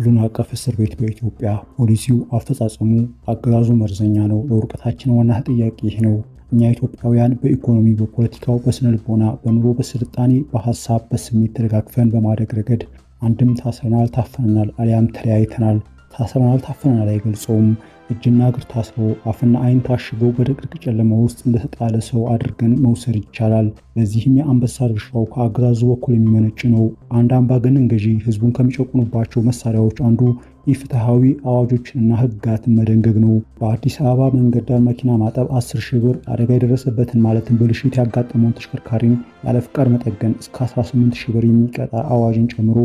ሁሉን አቀፍ እስር ቤት በኢትዮጵያ ፖሊሲው፣ አፈጻጸሙ፣ አገዛዙ መርዘኛ ነው። ለውድቀታችን ዋና ተጠያቂ ይህ ነው። እኛ ኢትዮጵያውያን በኢኮኖሚ፣ በፖለቲካው፣ በስነ ልቦና፣ በኑሮ፣ በስልጣኔ፣ በሀሳብ፣ በስሜት ተደጋግፈን በማደግ ረገድ አንድም ታስረናል፣ ታፍነናል፣ አሊያም ተለያይተናል። ታስረናል፣ ታፍነናል አይገልጸውም። እጅና እግር ታስሮ አፍና ዓይን ታሽጎ በድቅድቅ ጨለማ ውስጥ እንደተጣለ ሰው አድርገን መውሰድ ይቻላል። ለዚህም የአንበሳ ድርሻው ከአገዛዙ በኩል የሚመነጭ ነው። አንድ አምባገነን ገዢ ህዝቡን ከሚጨቁኑባቸው መሳሪያዎች አንዱ ኢፍትሐዊ አዋጆችንና ህግጋትን መደንገግ ነው። በአዲስ አበባ መንገድ ዳር መኪና ማጠብ 10 ሺህ ብር፣ አደጋ የደረሰበትን ማለትም ብልሽት ያጋጠመውን ተሽከርካሪን ያለ ፍቃድ መጠገን እስከ 18 ሺህ ብር የሚቀጣ አዋጅን ጨምሮ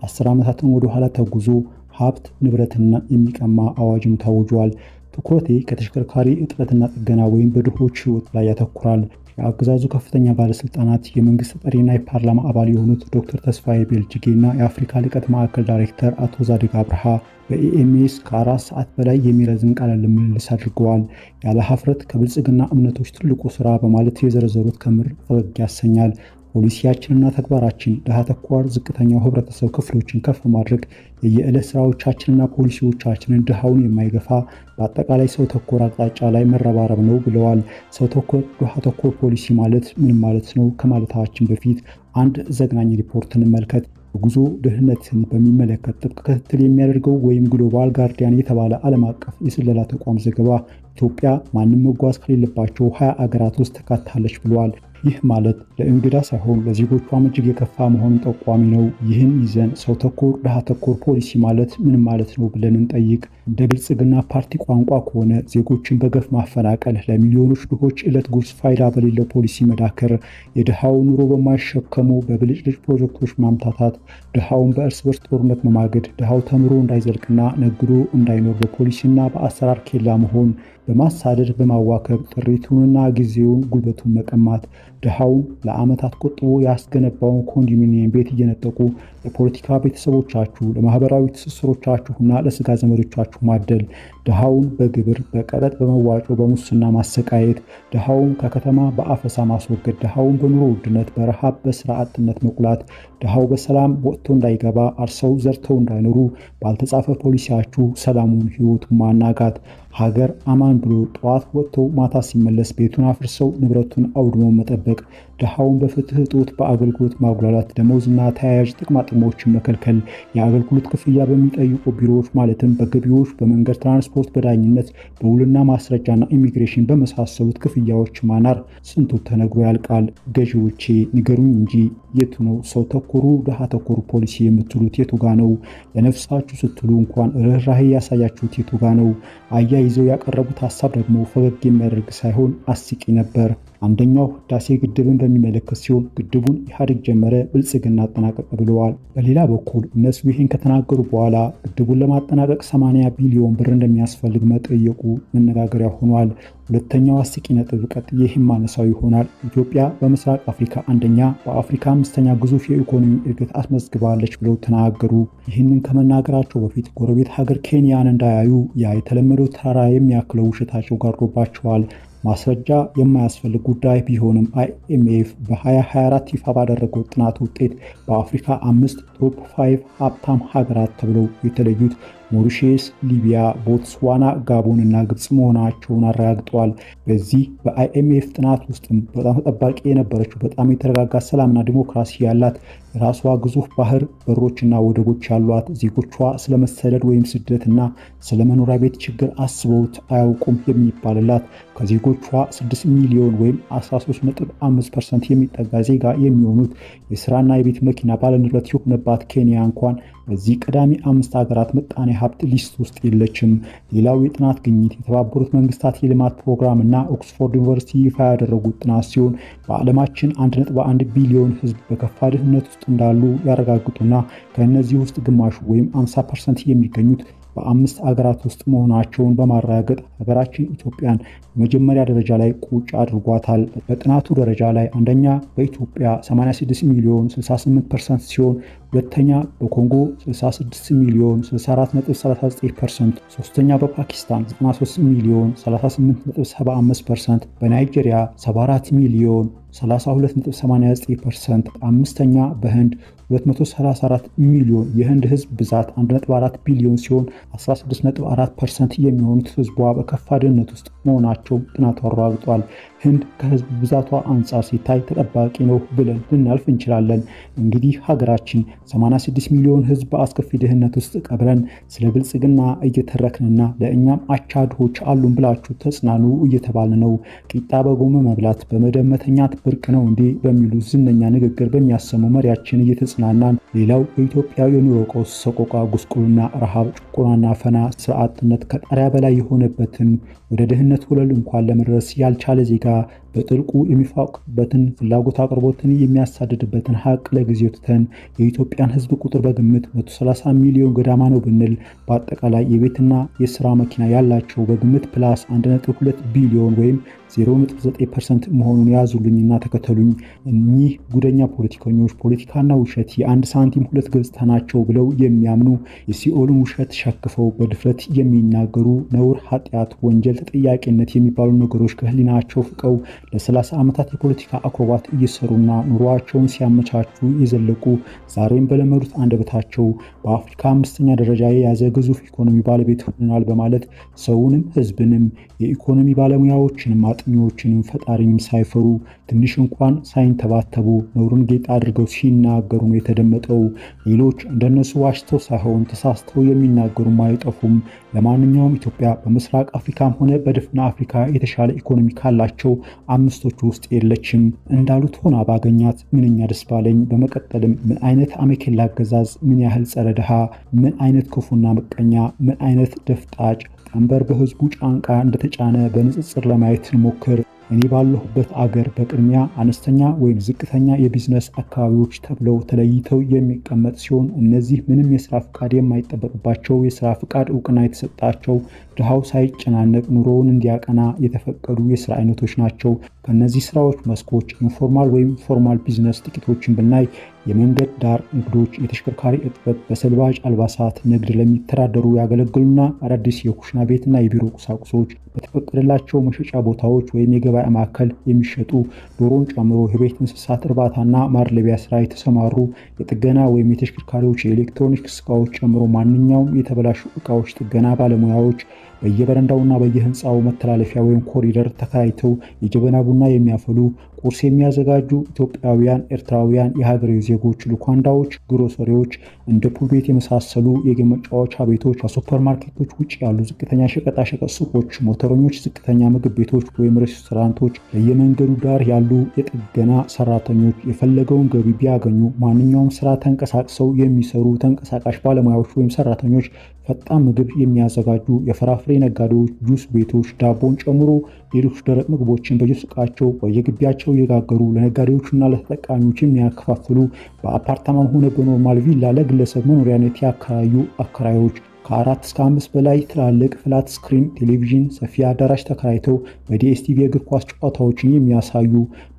10 ዓመታትን ወደ ኋላ ተጉዞ ሀብት ንብረትና የሚቀማ አዋጅም ታውጇል። ትኩረቴ ከተሽከርካሪ እጥበትና ጥገና ወይም በድሆች ህይወት ላይ ያተኩራል። የአገዛዙ ከፍተኛ ባለስልጣናት፣ የመንግስት ተጠሪና የፓርላማ አባል የሆኑት ዶክተር ተስፋዬ ቤልጅጌ እና የአፍሪካ ልቀት ማዕከል ዳይሬክተር አቶ ዛዲግ አብርሃ በኢኤምኤስ ከ4 ሰዓት በላይ የሚረዝም ቃለ ምልልስ አድርገዋል። ያለ ሀፍረት ከብልጽግና እምነቶች ትልቁ ስራ በማለት የዘረዘሩት ከምር ፈገግ ያሰኛል። ፖሊሲያችንና ተግባራችን ድሃ ተኮር ዝቅተኛው ህብረተሰብ ክፍሎችን ከፍ ማድረግ፣ የየዕለት ስራዎቻችንና ፖሊሲዎቻችንን ድሃውን የማይገፋ በአጠቃላይ ሰው ተኮር አቅጣጫ ላይ መረባረብ ነው ብለዋል። ሰው ተኮር ድሃ ተኮር ፖሊሲ ማለት ምን ማለት ነው ከማለታችን በፊት አንድ ዘግናኝ ሪፖርት እንመልከት። የጉዞ ደህንነትን በሚመለከት ጥብቅ ክትትል የሚያደርገው ወይም ግሎባል ጋርዲያን የተባለ ዓለም አቀፍ የስለላ ተቋም ዘገባ ኢትዮጵያ ማንም መጓዝ ከሌለባቸው 20 አገራት ውስጥ ተካታለች ብለዋል። ይህ ማለት ለእንግዳ ሳይሆን ለዜጎቿም እጅግ የከፋ መሆኑን ጠቋሚ ነው። ይህን ይዘን ሰው ተኮር ድሃ ተኮር ፖሊሲ ማለት ምን ማለት ነው ብለን እንጠይቅ። እንደ ብልጽግና ፓርቲ ቋንቋ ከሆነ ዜጎችን በገፍ ማፈናቀል፣ ለሚሊዮኖች ድሆች ዕለት ጉርስ ፋይዳ በሌለው ፖሊሲ መዳከር፣ የድሃው ኑሮ በማይሸከሙ በብልጭልጭ ፕሮጀክቶች ማምታታት፣ ድሃውን በእርስ በርስ ጦርነት መማገድ፣ ድሃው ተምሮ እንዳይዘልቅና ነግዶ እንዳይኖር በፖሊሲና በአሰራር ኬላ መሆን፣ በማሳደድ በማዋከብ ጥሪቱንና ጊዜውን ጉልበቱን መቀማት፣ ድሃውን ለዓመታት ቆጥቦ ያስገነባውን ኮንዶሚኒየም ቤት እየነጠቁ ለፖለቲካ ቤተሰቦቻችሁ፣ ለማህበራዊ ትስስሮቻችሁና ለስጋ ዘመዶቻችሁ ማደል፣ ድሃውን በግብር በቀረጥ በመዋጮ በሙስና ማሰቃየት፣ ድሃውን ከከተማ በአፈሳ ማስወገድ፣ ድሃውን በኑሮ ውድነት በረሃብ በስራ አጥነት መቁላት፣ ድሃው በሰላም ወጥቶ እንዳይገባ አርሰው ዘርተው እንዳይኖሩ ባልተጻፈ ፖሊሲያችሁ ሰላሙን ህይወቱን ማናጋት፣ ሀገር አማን ብሎ ጠዋት ወጥቶ ማታ ሲመለስ ቤቱን አፍርሰው ንብረቱን አውድሞ መጠበቅ፣ ድሃውን በፍትህ እጦት በአገልግሎት ማጉላላት፣ ደመወዝና ተያያዥ ጥቅማጥቅሞችን መከልከል፣ የአገልግሎት ክፍያ በሚጠይቁ ቢሮዎች ማለትም በገቢዎች፣ በመንገድ ትራንስፖርት፣ በዳኝነት፣ በውልና ማስረጃና ኢሚግሬሽን በመሳሰሉት ክፍያዎች ማናር ስንቱ ተነግሮ ያልቃል። ገዢዎቼ ንገሩኝ እንጂ የቱ ነው ሰው ተኮሩ ድሃ ተኮሩ ፖሊሲ የምትሉት የቱ ጋ ነው? ለነፍሳችሁ ስትሉ እንኳን ርኅራሄ ያሳያችሁት የቱ ጋ ነው? አያይዘው ያቀረቡት ሀሳብ ደግሞ ፈገግ የሚያደርግ ሳይሆን አስቂ ነበር። አንደኛው ህዳሴ ግድብን በሚመለከት ሲሆን ግድቡን ኢህአዴግ ጀመረ፣ ብልጽግና አጠናቀቀ ብለዋል። በሌላ በኩል እነሱ ይህን ከተናገሩ በኋላ ግድቡን ለማጠናቀቅ 80 ቢሊዮን ብር እንደሚያስፈልግ መጠየቁ መነጋገሪያ ሆኗል። ሁለተኛው አስቂ ነጥብ ቀጥዬ የማነሳው ይሆናል። ኢትዮጵያ በምስራቅ አፍሪካ አንደኛ፣ በአፍሪካ አምስተኛ ግዙፍ የኢኮኖሚ እድገት አስመዝግባለች ብለው ተናገሩ። ይህንን ከመናገራቸው በፊት ጎረቤት ሀገር ኬንያን እንዳያዩ ያ የተለመደው ተራራ የሚያክለው ውሸታቸው ጋርዶባቸዋል። ማስረጃ የማያስፈልግ ጉዳይ ቢሆንም አይኤምኤፍ በ2024 ይፋ ባደረገው ጥናት ውጤት በአፍሪካ 5 top 5 ሀብታም ሀገራት ተብለው የተለዩት ሞሪሼስ፣ ሊቢያ፣ ቦትስዋና፣ ጋቦን እና ግብፅ መሆናቸውን አረጋግጠዋል። በዚህ በአይኤምኤፍ ጥናት ውስጥም በጣም ተጠባቂ የነበረችው በጣም የተረጋጋ ሰላምና ዲሞክራሲ ያላት፣ የራሷ ግዙፍ ባህር በሮችና ወደቦች ያሏት፣ ዜጎቿ ስለመሰደድ ወይም ስደትና ስለ መኖሪያ ቤት ችግር አስበውት አያውቁም የሚባልላት፣ ከዜጎቿ 6 ሚሊዮን ወይም 13.5% የሚጠጋ ዜጋ የሚሆኑት የስራና የቤት መኪና ባለንብረት የሆነባት ኬንያ እንኳን በዚህ ቀዳሚ 5 ሀገራት ምጣኔ ሀብት list ውስጥ የለችም። ሌላው የጥናት ግኝት የተባበሩት መንግስታት የልማት ፕሮግራም እና ኦክስፎርድ ዩኒቨርሲቲ ይፋ ያደረጉት ጥናት ሲሆን በዓለማችን 1.1 ቢሊዮን ህዝብ በከፋ ድህነት ውስጥ እንዳሉ ያረጋግጡና ከእነዚህ ውስጥ ግማሹ ወይም 50% የሚገኙት በ5 አገራት ውስጥ መሆናቸውን በማረጋገጥ ሀገራችን ኢትዮጵያን በመጀመሪያ ደረጃ ላይ ቁጭ አድርጓታል። በጥናቱ ደረጃ ላይ አንደኛ በኢትዮጵያ 86 ሚሊዮን 68% ሲሆን፣ ሁለተኛ በኮንጎ 66 ሚሊዮን 64.39%፣ ሶስተኛ በፓኪስታን 93 ሚሊዮን 38.75%፣ በናይጄሪያ 74 ሚሊዮን 32.89%፣ አምስተኛ በህንድ 234 ሚሊዮን፣ የህንድ ህዝብ ብዛት 1.4 ቢሊዮን ሲሆን 16.4% የሚሆኑት ህዝቧ በከፋ ድህነት ውስጥ መሆናቸው ጥናቱ አረጋግጧል። ህንድ ከህዝብ ብዛቷ አንጻር ሲታይ ተጠባቂ ነው ብለን ልናልፍ እንችላለን። እንግዲህ ሀገራችን 86 ሚሊዮን ህዝብ በአስከፊ ድህነት ውስጥ ቀብረን ስለ ብልጽግና እየተረክንና ለእኛም አቻ ድሆች አሉን ብላችሁ ተጽናኑ እየተባለ ነው። ቂጣ በጎመ መብላት በመደብ መተኛት ብርቅ ነው እንዴ በሚሉ ዝነኛ ንግግር በሚያሰሙ መሪያችን እየተጽናናን፣ ሌላው የኢትዮጵያ የኑሮ ቀውስ፣ ሰቆቃ፣ ጉስቁልና፣ ረሃብ፣ ጭቆናና አፈና፣ ስራ አጥነት ከጣሪያ በላይ የሆነበትን፣ ወደ ድህነት ወለል እንኳን ለመድረስ ያልቻለ ዜጋ በጥልቁ የሚፋቅበትን፣ ፍላጎት አቅርቦትን የሚያሳድድበትን ሀቅ ለጊዜው ትተን የኢትዮጵያን ህዝብ ቁጥር በግምት 130 ሚሊዮን ገዳማ ነው ብንል፣ በአጠቃላይ የቤትና የስራ መኪና ያላቸው በግምት plus 1.2 ቢሊዮን ወይም 0.9% መሆኑን ያዙልኝና ተከተሉኝ። እኚህ ጉደኛ ፖለቲከኞች ፖለቲካና ውሸት የአንድ ሳንቲም ሁለት ገጽታ ናቸው ብለው የሚያምኑ፣ የሲኦልን ውሸት ሸክፈው በድፍረት የሚናገሩ፣ ነውር፣ ኃጢአት፣ ወንጀል፣ ተጠያቂነት የሚባሉ ነገሮች ከህሊናቸው ፍቀው ለ30 ዓመታት የፖለቲካ አክሮባት እየሰሩና ኑሯቸውን ሲያመቻቹ የዘለቁ፣ ዛሬም በለመዱት አንደበታቸው በአፍሪካ አምስተኛ ደረጃ የያዘ ግዙፍ ኢኮኖሚ ባለቤት ሆነናል በማለት ሰውንም ህዝብንም የኢኮኖሚ ባለሙያዎችንም አጥኚዎችንም ፈጣሪንም ሳይፈሩ፣ ትንሽ እንኳን ሳይንተባተቡ ነውርን ጌጥ አድርገው ሲናገሩ ነው የተደመጠው። ሌሎች እንደነሱ ዋሽተው ሳይሆን ተሳስተው የሚናገሩም አይጠፉም። ለማንኛውም ኢትዮጵያ በምስራቅ አፍሪካም ሆነ በድፍን አፍሪካ የተሻለ ኢኮኖሚ ካላቸው አምስቶቹ ውስጥ የለችም። እንዳሉት ሆና ባገኛት ምንኛ ደስ ባለኝ። በመቀጠልም ምን አይነት አሜኬላ አገዛዝ፣ ምን ያህል ጸረ ድሃ፣ ምን አይነት ክፉና ምቀኛ፣ ምን አይነት ደፍጣጭ ቀንበር በህዝቡ ጫንቃ እንደተጫነ በንጽጽር ለማየት እንሞክር። እኔ ባለሁበት አገር በቅድሚያ አነስተኛ ወይም ዝቅተኛ የቢዝነስ አካባቢዎች ተብለው ተለይተው የሚቀመጥ ሲሆን፣ እነዚህ ምንም የስራ ፍቃድ የማይጠበቅባቸው፣ የስራ ፍቃድ እውቅና የተሰጣቸው፣ ድሃው ሳይጨናነቅ ኑሮውን እንዲያቀና የተፈቀዱ የስራ አይነቶች ናቸው። ከእነዚህ ስራዎች መስኮች informal ወይም formal business ጥቂቶችን ብናይ፣ የመንገድ ዳር ንግዶች፣ የተሽከርካሪ እጥበት፣ በሰልባጅ አልባሳት ንግድ ለሚተዳደሩ ያገለግሉና አዳዲስ የኩሽና ቤትና የቢሮ ቁሳቁሶች በተፈቀደላቸው መሸጫ ቦታዎች ወይም የገበያ ማዕከል የሚሸጡ፣ ዶሮን ጨምሮ የቤት እንስሳት እርባታና ማድለቢያ ስራ የተሰማሩ፣ የጥገና ወይም የተሽከርካሪዎች የኤሌክትሮኒክስ እቃዎች ጨምሮ ማንኛውም የተበላሹ እቃዎች ጥገና ባለሙያዎች፣ በየበረንዳውና በየህንፃው መተላለፊያ ወይም ኮሪደር ተከራይተው የጀበና ቡና የሚያፈሉ፣ ቁርስ የሚያዘጋጁ ኢትዮጵያውያን፣ ኤርትራውያን የሀገሬው ዜጎች፣ ሉካንዳዎች፣ ግሮሰሪዎች፣ እንደ pool ቤት የመሳሰሉ የ game መጫወቻ ቤቶች፣ ከሱፐር ማርኬቶች ውጭ ያሉ ዝቅተኛ ሸቀጣሸቀጥ ሱቆች፣ ሞተረኞች፣ ዝቅተኛ ምግብ ቤቶች ወይም ሬስቶራንቶች፣ በየመንገዱ ዳር ያሉ የጥገና ሰራተኞች፣ የፈለገውን ገቢ ቢያገኙ ማንኛውም ስራ ተንቀሳቅሰው የሚሰሩ ተንቀሳቃሽ ባለሙያዎች ወይም ሰራተኞች፣ ፈጣን ምግብ የሚያዘጋጁ፣ የፍራፍሬ ነጋዴዎች፣ ጁስ ቤቶች፣ ዳቦን ጨምሮ ሌሎች ደረቅ ምግቦችን በየሱቃቸው በየግቢያቸው እየጋገሩ ለነጋዴዎቹና ለተጠቃሚዎች የሚያከፋፍሉ፣ በአፓርታማም ሆነ በ normal ቪላ ለግለሰብ መኖሪያነት ያከራዩ አከራዮች፣ ከአራት እስከ አምስት በላይ ትላልቅ flat screen ቴሌቪዥን ሰፊ አዳራሽ ተከራይተው በዲኤስቲቪ የእግር ኳስ ጨዋታዎችን የሚያሳዩ፣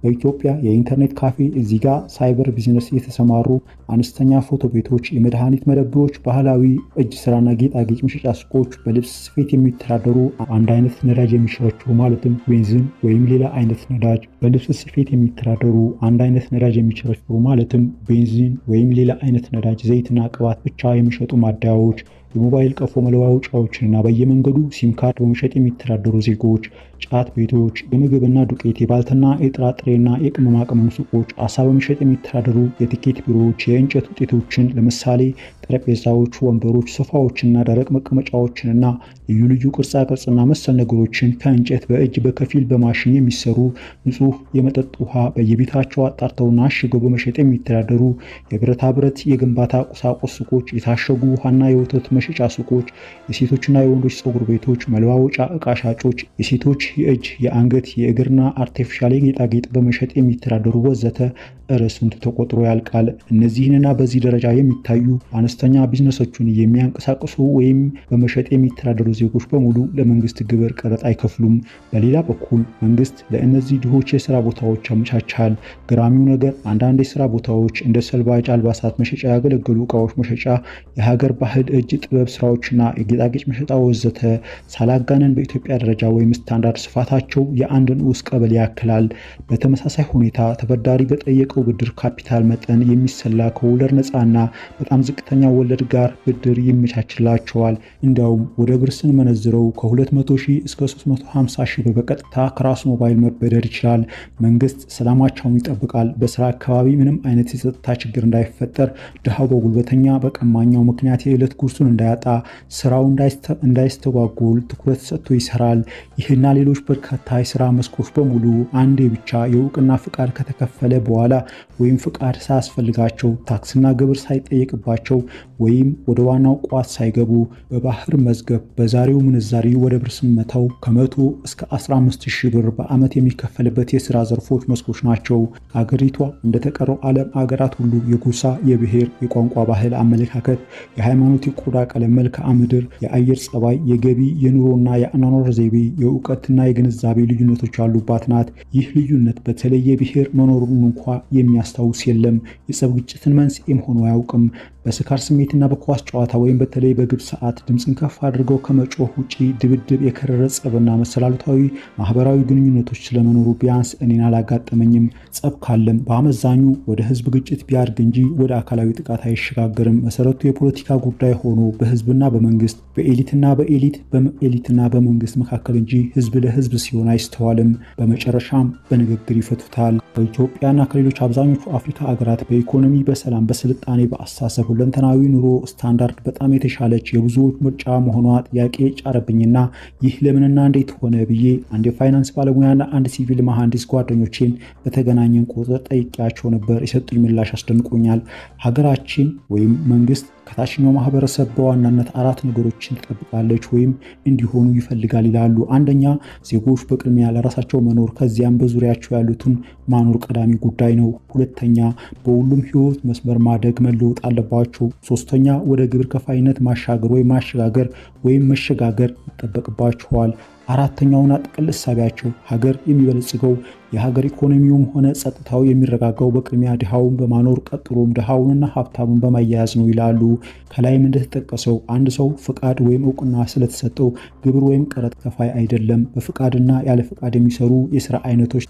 በኢትዮጵያ የኢንተርኔት ካፌ እዚህ ጋ cyber business የተሰማሩ፣ አነስተኛ ፎቶ ቤቶች፣ የመድኃኒት መደብሮች፣ ባህላዊ እጅ ስራና ጌጣጌጥ መሸጫ ሱቆች፣ በልብስ ስፌት የሚተዳደሩ፣ አንድ አይነት ነዳጅ የሚሸረችሩ ማለትም ቤንዚን ወይም ሌላ አይነት ነዳጅ፣ በልብስ ስፌት የሚተዳደሩ፣ አንድ አይነት ነዳጅ የሚቸረችሩ ማለትም ቤንዚን ወይም ሌላ አይነት ነዳጅ፣ ዘይትና ቅባት ብቻ የሚሸጡ ማደያዎች፣ የሞባይል ቀፎ መለዋወጫዎችንና በየመንገዱ ሲም ካርድ በመሸጥ የሚተዳደሩ ዜጎች፣ ጫት ቤቶች፣ የምግብና ዱቄት፣ የባልትና የጥራጥሬና የቅመማ ቅመም ሱቆች፣ አሳ በመሸጥ የሚተዳደሩ፣ የትኬት ቢሮዎች፣ የእንጨት ውጤቶችን ለምሳሌ ጠረጴዛዎች፣ ወንበሮች፣ ሶፋዎችና ደረቅ መቀመጫዎችንና ልዩ ልዩ ቅርጻ ቅርጽና መሰል ነገሮችን ከእንጨት በእጅ በከፊል በማሽን የሚሰሩ፣ ንጹህ የመጠጥ ውሃ በየቤታቸው አጣርተውና አሽገው በመሸጥ የሚተዳደሩ፣ የብረታ ብረት የግንባታ ቁሳቁስ ሱቆች፣ የታሸጉ ውሃና የወተት መሸጫ ሱቆች፣ የሴቶችና የወንዶች ፀጉር ቤቶች፣ መለዋወጫ እቃ ሻጮች፣ የሴቶች የእጅ፣ የአንገት፣ የእግርና artificial የጌጣጌጥ በመሸጥ የሚተዳደሩ ወዘተ እረ ስንቱ ተቆጥሮ ያልቃል። እነዚህንና በዚህ ደረጃ የሚታዩ አነስተኛ ቢዝነሶችን የሚያንቀሳቅሱ ወይም በመሸጥ የሚተዳደሩ ዜጎች በሙሉ ለመንግስት ግብር ቀረጥ አይከፍሉም። በሌላ በኩል መንግስት ለእነዚህ ድሆች የስራ ቦታዎች ያመቻቻል። ገራሚው ነገር አንዳንድ የስራ ቦታዎች እንደ ሰልባጅ አልባሳት መሸጫ፣ ያገለገሉ እቃዎች መሸጫ፣ የሀገር ባህል እጅ ጥበብ ስራዎችና የጌጣጌጥ መሸጫ ወዘተ ሳላጋነን በኢትዮጵያ ደረጃ ወይም ስታንዳርድ ስፋታቸው የአንድ ንዑስ ቀበሌ ያክላል። በተመሳሳይ ሁኔታ ተበዳሪ በጠየቀው ከሚሰጠው ብድር ካፒታል መጠን የሚሰላ ከወለድ ነፃና በጣም ዝቅተኛ ወለድ ጋር ብድር ይመቻችላቸዋል። እንዲያውም ወደ ብር ስንመነዝረው ከ200 ሺህ እስከ 350 ሺህ ብር በቀጥታ ከራሱ ሞባይል መበደር ይችላል። መንግስት ሰላማቸውን ይጠብቃል። በስራ አካባቢ ምንም አይነት የጸጥታ ችግር እንዳይፈጠር፣ ድሃው በጉልበተኛ በቀማኛው ምክንያት የዕለት ጉርሱን እንዳያጣ፣ ስራው እንዳይስተጓጎል ትኩረት ሰጥቶ ይሰራል። ይህና ሌሎች በርካታ የስራ መስኮች በሙሉ አንዴ ብቻ የእውቅና ፍቃድ ከተከፈለ በኋላ ወይም ፍቃድ ሳያስፈልጋቸው፣ ታክስና ግብር ሳይጠየቅባቸው ወይም ወደ ዋናው ቋት ሳይገቡ በባህር መዝገብ በዛሬው ምንዛሪ ወደ ብር ስመታው ከ100 እስከ 15 ሺህ ብር በዓመት የሚከፈልበት የስራ ዘርፎች መስኮች ናቸው። አገሪቷ እንደተቀረው ዓለም አገራት ሁሉ የጎሳ፣ የብሔር፣ የቋንቋ፣ ባህል፣ አመለካከት፣ የሃይማኖት፣ የቆዳ ቀለም፣ መልክዓ ምድር፣ የአየር ጸባይ፣ የገቢ፣ የኑሮና የአኗኗር ዘይቤ፣ የእውቀትና የግንዛቤ ልዩነቶች ያሉባት ናት። ይህ ልዩነት በተለየ ብሔር መኖሩን እንኳ የሚያስታውስ የለም። የጸብ ግጭትን መንስኤም ሆኖ አያውቅም። በስካር ስሜትና በኳስ ጨዋታ ወይም በተለይ በግብ ሰዓት ድምፅን ከፍ አድርገው ከመጮህ ውጪ ድብድብ፣ የከረረ ጸብና መሰላሉታዊ ማህበራዊ ግንኙነቶች ስለመኖሩ ቢያንስ እኔን አላጋጠመኝም። ጸብ ካለም በአመዛኙ ወደ ህዝብ ግጭት ቢያድግ እንጂ ወደ አካላዊ ጥቃት አይሸጋገርም። መሰረቱ የፖለቲካ ጉዳይ ሆኖ በህዝብና በመንግስት፣ በኤሊትና በኤሊት፣ በኤሊትና በመንግስት መካከል እንጂ ህዝብ ለህዝብ ሲሆን አይስተዋልም። በመጨረሻም በንግግር ይፈቱታል። ከኢትዮጵያና ከሌሎች አብዛኞቹ አፍሪካ አገራት በኢኮኖሚ፣ በሰላም፣ በስልጣኔ፣ በአስተሳሰብ ሁለንተናዊ ኑሮ ስታንዳርድ በጣም የተሻለች የብዙዎች ምርጫ መሆኗ ጥያቄ ጫረብኝና ይህ ለምንና እንዴት ሆነ ብዬ አንድ የፋይናንስ ባለሙያና አንድ ሲቪል መሐንዲስ ጓደኞቼን በተገናኘን ቁጥር ጠይቄያቸው ነበር። የሰጡኝ ምላሽ አስደንቆኛል። ሀገራችን ወይም መንግስት ከታችኛው ማህበረሰብ በዋናነት አራት ነገሮችን ትጠብቃለች ወይም እንዲሆኑ ይፈልጋል ይላሉ። አንደኛ፣ ዜጎች በቅድሚያ ለራሳቸው መኖር ከዚያም በዙሪያቸው ያሉትን ማኖር ቀዳሚ ጉዳይ ነው። ሁለተኛ፣ በሁሉም ህይወት መስመር ማደግ መለወጥ አለባቸው። ሶስተኛ፣ ወደ ግብር ከፋይነት ማሻገር ወይም ማሸጋገር ወይም መሸጋገር ይጠበቅባቸዋል። አራተኛውና ጥቅል እሳቢያቸው ሀገር የሚበለጽገው የሀገር ኢኮኖሚውም ሆነ ጸጥታው የሚረጋጋው በቅድሚያ ድሃውን በማኖር ቀጥሎም ድሃውንና ሀብታሙን በማያያዝ ነው ይላሉ። ከላይም እንደተጠቀሰው አንድ ሰው ፍቃድ ወይም እውቅና ስለተሰጠው ግብር ወይም ቀረጥ ከፋይ አይደለም። በፍቃድና ያለ ፍቃድ የሚሰሩ የስራ አይነቶች